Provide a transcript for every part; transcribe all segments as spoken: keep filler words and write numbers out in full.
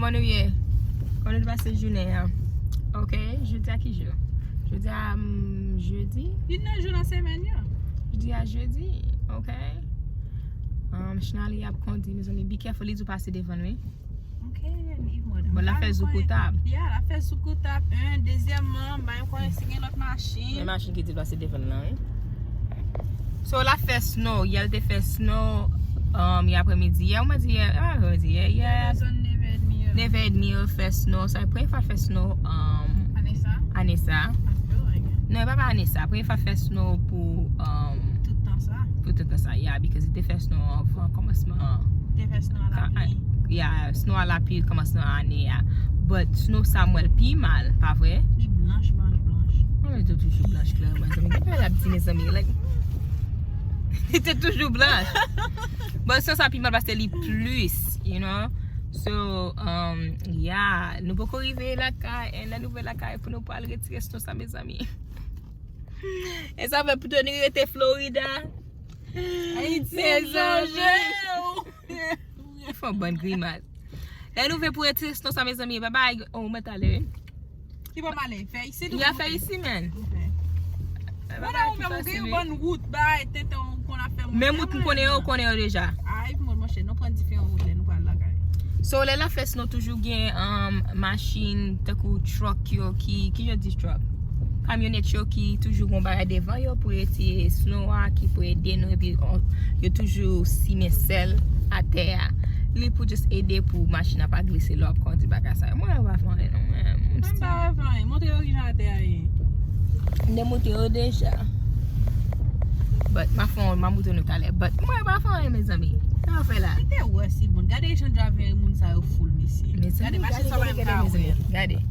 Kòman nou ye? Kòman nou pase jounen an? Ok, jodi a ki jou? Jodi a, mm, jedi? Youn nan jou nan semèn yo. Jodi a jedi, ok. Um, Shnali ap kondi, mezanmi, be careful, li di w pase devan l, wi. Ok, li mòd. Bon, l ap fè zoukoutab. Ya, l ap fè zoukoutab, en, dezyèmman, m pa menm konnen si gen lòt machin. Men machin ki di l pase devan l lan, wi. So, l ap fè snow. Yè, l te fè snow, um, yè aprèmidi. Yè, ou mwen di yè, ah, ou mwen di yè, yè. Yè, nan zòn nèf è edmi yo. Nèf è edmi yo fè snow. Sa, premye fwa fè snow, um, Anessa? Anessa. Non, e pa, pa Anessa. Premye fwa fè snow pou, um, tout tan sa. Pou tout tan sa, yeah, because li te fè snow anvan kòmansman. Te fè snow a lapli. Yeah, snow a lapli kòmansman ane a. But snow sa m wè l pi mal, pa vre? Li blanch, blanch, blanch. Mwen, li te toujou blanch, klèman, mezanmi. Ki bagay l ap di, mezanmi? Like, li te toujou blanch. But snow sa pi mal paske li plis, you know? So, um, yeah, nou poko rive lakay, e lè nou rive lakay pou nou pral retire snow sa, mezanmi. E sa fè pito nou rete Florida. Ayiti se zanje. Fè yon bann grimas. Lè nou vle pou retire snow sa, mezanmi, bye bye. Oh, mwen t ale, wi. Ki bò m ale? Fè isi, tou? Ya, fè isi, man. Ok. Mwen la, ou menm, ou gen yon bann wout, bay, tenten ou konn ap fè moun. Menm wout m konnen yo, ou konnen yo deja. Ay, mwen, monchè, nou pran diferan wout lè nou pral lakay. So, lè l ap fè snow, toujou gen, um, machin, tankou truck yo ki, ki yo di truck? Kamyonèt yo ki toujou gon bagay devan yo pou retire snow a, ki pou ede nou, epi, on, yo toujou simen sèl atè a. Li pou just ede pou machin nan pa glise lè w ap kondi bagay sa yo. Mwen, yo pa fè anyen, non, mwen, m pa fè anyen. Montre yo kijan atè a ye. M te montre yo deja. But, m a fè yon, m a montre nou talè. But, mwen pa fè anyen, mezanmi. Sa yo fè la? Kite wè si bon. Gade jan drivè moun sa yo full, mesye. Gade machin sa pa menm ka ouvè. Gade.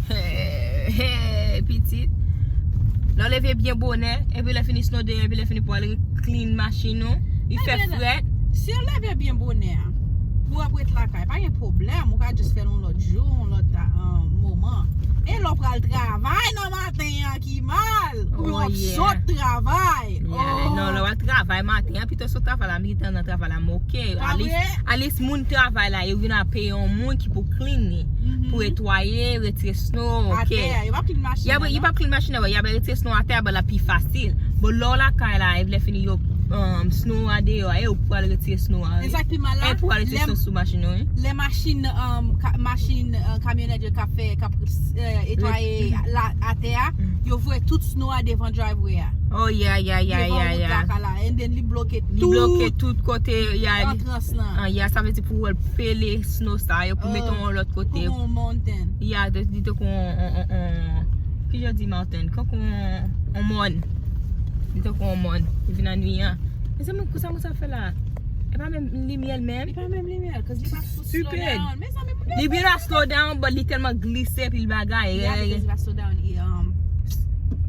Hey, hey, pitit. Lè w leve byen bonè, epi lè fini snow deyò, epi lè fini pou al clean machin ou, li fè frèt. Si w leve byen bonè a, pou w ap ret lakay, pa gen pwoblèm, ou ka just fè l yon lòt jou, yon lòt, ah, moman. E lè w pral travay nan maten an ki mal, oubyen w ap sot travay. Yeah, non, lè w al travay maten an, pito sot travay la, mitan nan travay la, m ok. At least, at least moun travay la, yo vin ap peye yon moun ki pou clean li, pou netwaye, retire snow, ok. Atè a, yo p ap clean machin nan, non? Yo p ap clean machin nan, y ap retire snow atè a, but l ap pi fasil. But lè w lakay la, e lè fini yo, um, snow a deyò, e ou pral retire snow a, wi. E sa k pi mal la, e pou al retire snow sou machin ou, wi. Lè machin, um, ka-, machin, uh, kamyonèt yo k ap fè, k ap, eh, netwaye la, atè a, yo voye tout snow a devan driveway a. Oh, yeah, yeah, yeah, yeah, yeah. Devan wout la, ka la. And then li bloke tout, li bloke tout kote, yeah, antrans lan. Ah, yeah, sa vle di pou w al pele snow sa yo, pou mete yon lòt kote. Tankou yon mountain. Yeah, li tankou yon, yon, yon, yon, ki jan di mountain? Tankou yon, yon mòn. Li tankou yon mòn. Li vin annwiyan. Mezanmi, kisa moun sa fè la? E pa menm limyè l menm. Li pa menm limyè l, 'cause li pa sou slow down. Mezanmi, moun yo... Li vin a slow down, but li tèlman glise, epi l bagay. Yeah, because li pa slow down, e, um,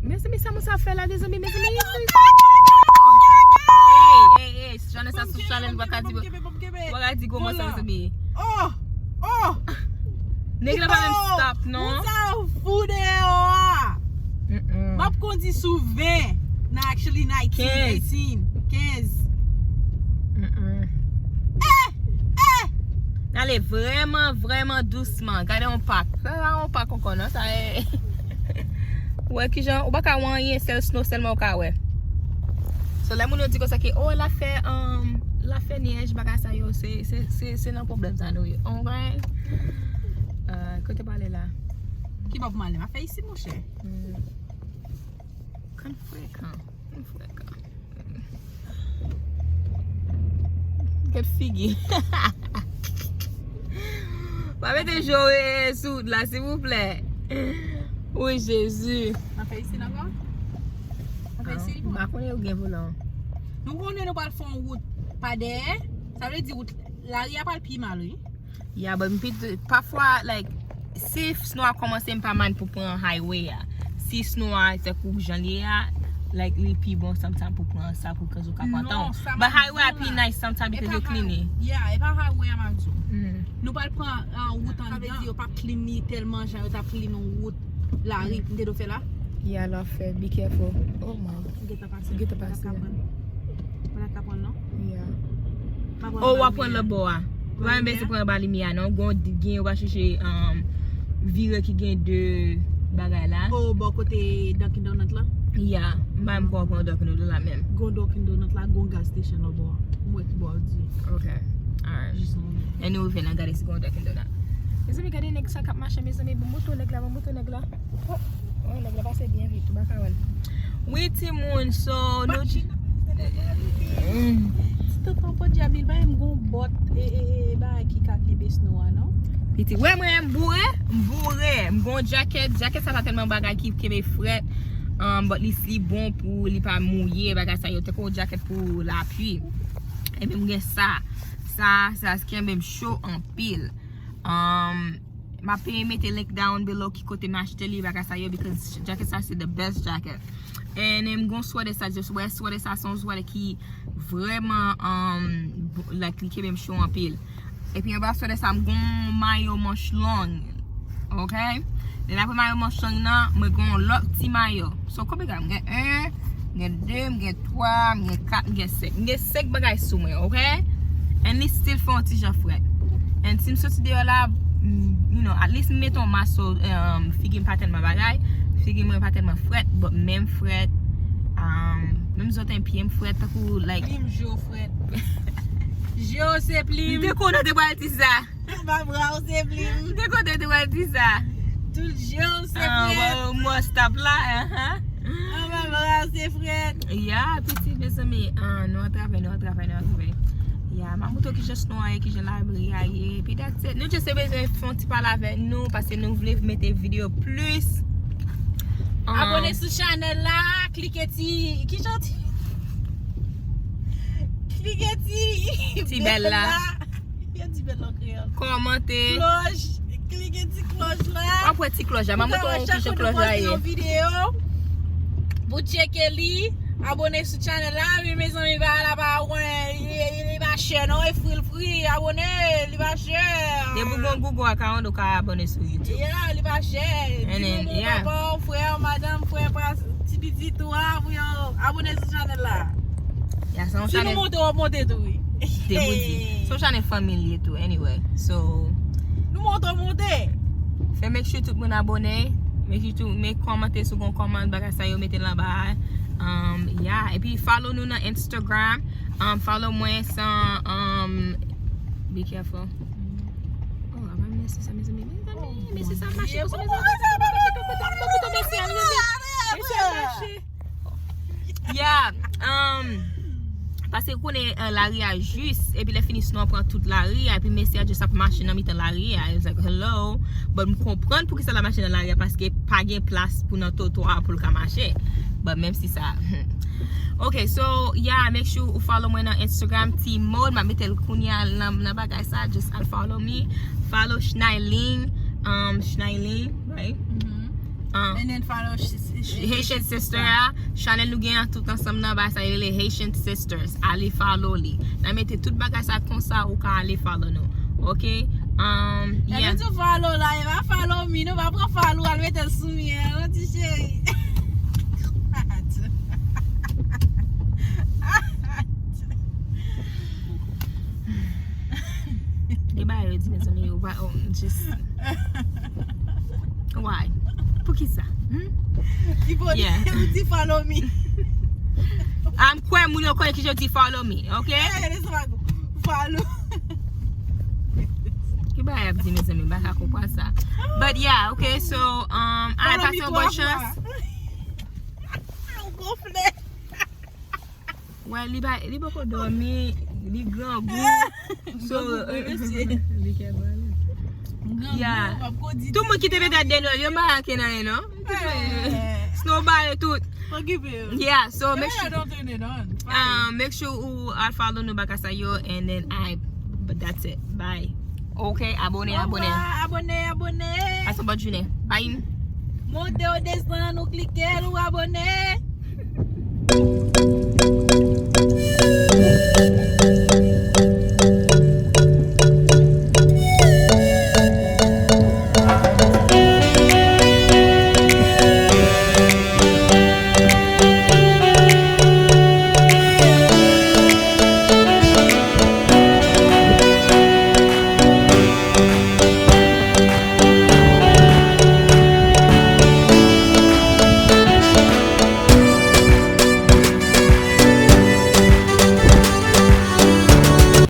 mezanmi, sa moun sa fè la, mezanmi, mezanmi. Hey, hey, hey, Janessa sou channel, w pa ka di, w pa ka di gwo mo sa, mezanmi. Oh! Oh! Nèg la pa menm stop, non. Moun sa yo fou deyò a. Mm-mm. M ap kondi sou ven. Nah, actually, nineteen, kenz. Eighteen, kenz. Mm-mm. Eh! Eh! N ale vrèman, vrèman dousman. Gade yon pak. Sa la yon pak ankò, non? Sa e... Ou wè kijan, ou pa ka wè anyen, sèl snow sèlman ou ka wè. So, lè moun yo di konsa ke, oh, l ap fè, um, l ap fè nyèj, bagay sa yo, se, se, se, se nan pwoblèm sa nou ye. Ok? Ah, kote m ale la? Ki bò pou m ale? M ap fè isi, monchè. Hmm. Konn frekan, konn frekan. Gad figi. Pa mete je w sou wout la, silvouplè. Wi, Jezi. N ap fè isi ankò? N ap fè isi pou... M pa konnen ou gen volan. Nou konnen nou pral fè yon wout pa dèyè. Sa vle di wout, lari a pral pi mal, wi. Ya, but m pito, pafwa, like, si snow a kòmanse, m pa mind pou pran highway a. Si snow a, tankou jan l ye a, like, li pi bon, sometimes, pou pran sa, pou, 'cause ou ka pran tan w. But highway a pi nice sometimes, because yo clean li. Yeah, e pa highway a m ap di w. Nou pral pran, uh, wout anndan. Sa vle di yo p ap clean li tèlman jan yo t ap clean yon wout lari. M te dwe fè la. Yeah, l ap fè, be careful. Oh my. Gentan pase. Gentan pase. Mwen pa ka pran, mwen pa ka pran, non. Yeah. Oh, w ap pran lòt bò a. Ou pa menm bezwen pran anba limyè a non. Gon di- gen yo pa chèche um, vire ki gen de bagay la. O bò kote Dunkin Donut la? Ya, m pa menm kwè w pran Dunkin Donut la menm. Gon Dunkin Donut la, gon gas station lòtbò a. M wè ki bò w di. Ok. Alright. Jis yon moman. Anyway, nou rive nan gade si gon Dunkin Donut. Mezanmi, gade nèg sa k ap mache, mezanmi. Bon moto nèg la, bon moto nèg la. Oh, oh, nèg la pase byen vit, ou pa ka wè l. Wi, timoun, so, nou. Ti tonton podyab, li bay m gon bòt, e, e, e, bagay ki ka kenbe snow a, non? Piti, wè mwen, m boure, m boure. M gon jacket, jacket sa pa tèlman bagay ki kenbe frèt, um, but li, li bon pou li pa mouye, bagay sa yo, tankou jacket pou lapli. Epi m gen sa, sa, sa kenbe m cho anpil. Um, m ap mete link down below ki kote m achte li, bagay sa yo, because jacket sa se the best jacket. And m gon sweater sa, just wè sweater sa, se yon sweater ki vrèman, um, bo- like, li kenbe m cho anpil. Epi anba sweater sa, m gon mayo manch long. Ok? Then apre mayo manch long nan, mwen gon lòt ti mayo. So, konbyen grenn? M gen en, m gen de, m gen twa, m gen kat, m gen senk. M gen senk bagay sou mwen, ok? And li still fè yon ti jan frèt. And si m soti deyò la, m- you know, at least m mete yon mask so um, figi m pa tèlman bagay. Figi mwen pa tèlman frèt, but menm frèt. Um, menm zòtèy pye m frèt, tankou, like. Plim je w frèt. Je w se plim. M te konnen w te pral di sa. Anba bra w se plim. M te konnen w te pral di sa. Tout je w se frèt. Anba moustache la, aha. Anba bra w se frèt. Ya, piti, mezanmi, ah, nou an travay, nou an travay, nou an travay. Ya, m ap montre w kijan snow a ye, kijan labri a ye, epi that's it. Nou just te bezwen fè yon ti pale avèk nou, paske nou vle mete videyo plis. Ah. Abone sou chanèl la, klike ti, kijan ti, klike ti ti bèl la. Yo di bèl an kreyòl. Kòmante. Klòch. Klike ti klòch la. W ap wè ti klòch la. M ap montre w kijan klòch la ye. Pou tcheke li, abone sou chanèl la. Wi, mezanmi, bagay la pa wè. Li, li, li pa chè, non. E fri, l fri. Abone, li pa chè. Depi w gon Google account, ou ka abone sou YouTube. Yeah, li pa chè. Di manman, papa w, frè w, madanm, frè, pa, ti pitit ou a, pou yo abone sou chanèl la. Ya, se yon chanèl. Si nou monte, w ap monte tou, wi. Se pou di. Se yon chanèl fanmilye tou, anyway. So, nou monte, w monte. Fè make sure tout moun abone. Make sure tout, men kòmante si w gon kòmant, bagay sa yo mete l anba a. Um, yeah. Epi follow nou nan Instagram. Um, follow mwen san, um, be careful. Oh, apa mesye sa, mezanmi? Mezanmi, mesye sa ap mache konsa, mezanmi. Mesye ap mache. Yeah, um, paske ou konnen, eh, lari a jis, epi lè fini snow an pran tout lari a, epi mesye a just ap mache nan mitan lari a. I was like, "Hello." But m konprann poukisa l ap mache nan lari a, paske pa gen plas pou nan twotwa a pou l ka mache. But menm si sa, ok, so, yeah, make sure ou follow mwen nan Instagram, T Mode. M ap mete l kounye a nan, nan bagay sa. Just al follow me. Follow Shnyling. Um, Shnyling, right? Um, and then follow Haitian Sister a. Chanèl nou gen an tout ansanm nan, bagay sa yo rele Haitian Sisters. Ale follow li. N a mete tout bagay sa konsa, ou ka ale follow nou. Ok? Um, yeah. Lè nou di w follow la, e pa follow me, nou pa pran follow, al mete l sou mwen, non, ti cheri. Gen bagay yo di, mezanmi, yo pa, oh, just, why? Poukisa? Hmm? Ki bò, yeah, ou di follow me. A m kwè moun yo konnen ki jan yo di follow me, ok? Eh, follow. Ki bagay y ap di, mezanmi, m pa ka konprann sa. But yeah, ok, so, um, ay, pase yon bòn chans. Ou gonfle. Wè, li pa, li poko dòmi, li grangou. So, li kè pale. Yeah. Tout moun ki te mete Daniel, yo pa manke nan anyen, non? Snow bare tout. Yeah, so make sure, um, make sure ou al follow nou bagay sa yo, and then I, but that's it. Bye. Ok, abone, abone. Au revoir, abone, abone. Pase yon bòn jounen. Bye. Monte ou desann, ou klike l, ou abone.